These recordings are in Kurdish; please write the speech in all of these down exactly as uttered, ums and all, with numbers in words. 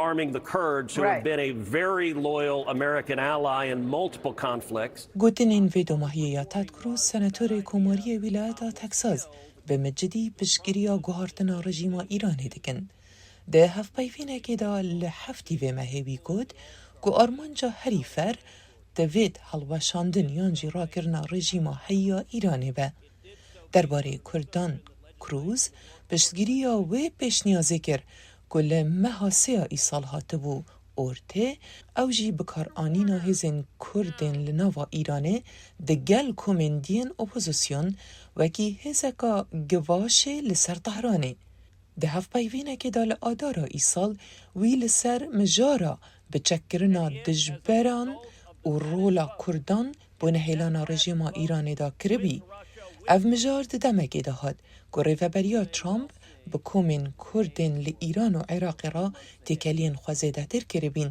Arming the Kurds, who have Right. been a very loyal American ally in multiple conflicts. Gotinên vê domahiyê ya Ted Cruz, senatorê Komariyê Wîlayeta Texas, bi micidî piştgiriya guhartina rejîma Îranê dikin. Di hevpeyvînekê de li heftî vê mehê wî got ku armanca herî ferm di vê hilweşandin yan jî rakirina rejîma heyî ya Îranê be. Derbarê Kurdan, Cruz piştgiriya wê pêşniyazê kir ku li meha sêya îsal hatibû ortê, ew jî bikaranîna hêzên Kurdên li nava Îranê di gel komên diyên opozîsyon wekî hêzeka givaşê li ser Tehranê. Di hevpeyvînekê de li Adara îsal wî li ser mijara biçekkirina dijberan û rola Kurdan bo nehêlana rejîma Îranê de kiribî. Ev mijar di demekê de hat ku Rêveberiya Trump bi komên Kurdên li Îran û Iraqê re têkeliyên xwe zêdetir kiribîn.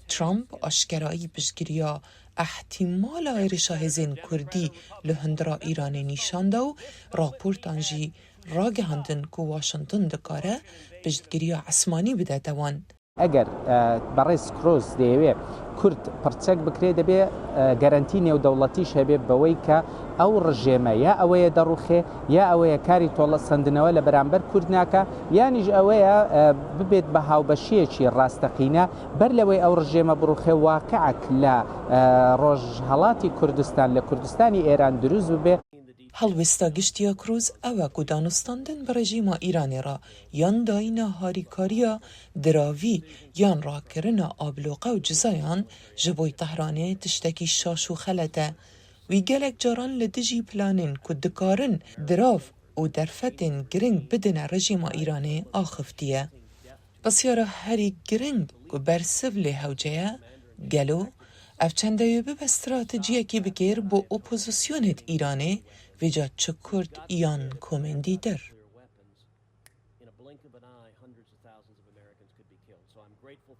Trump aşkerayî piştgiriya ehtimala êrişa hêzên Kurdî li hundir a Îranê nîşan da û raportan jî ragihandin ku Washington dikare piştgiriya esmanî bidete wan. ئەگەر بەڕێز کرۆس دەیەوێ کورد پڕچەک بکرێ، دەبێ گەرەنتی نێودەوڵەتیش هەبێ بەوەی کە ئەو ڕژێمە یا ئەوەیە دەڕوخێ، یا ئەوەیە کاری تۆڵە سەندنەوە لە بەرامبەر کورد ناکە، یانیش ئەوەیە ببێت بە هاوبەشیەکی ڕاستەقینە، بەر لەوەی ئەو ڕژێمە بڕوخێ، واقعەک لە ڕۆژهەڵاتی کوردستان، لە کوردستانی ئێران دروست ببێ. Helwêsta giştî ya Cruz ew e ku danûstandin bi rejîma Îranê re yan dayîna harîkariya diravî yan rakirina abloqe û cizayan ji bo Tehranê tiştekî şaş û xelet e. Wî gelek caran li dijî planên ku dikarin dirav û derfetên giring bidine rejîma Îranê axiftiye. Pisyara herî giring ku bersiv lê hewce ye, gelo ev çendewê bibe stratejiyekî bi kêr bo opozîsyonê di Îranê, vêca çi Kurd yan komên dîtir? In a blink of an eye, hundreds of thousands of Americans could be killed. So I'm grateful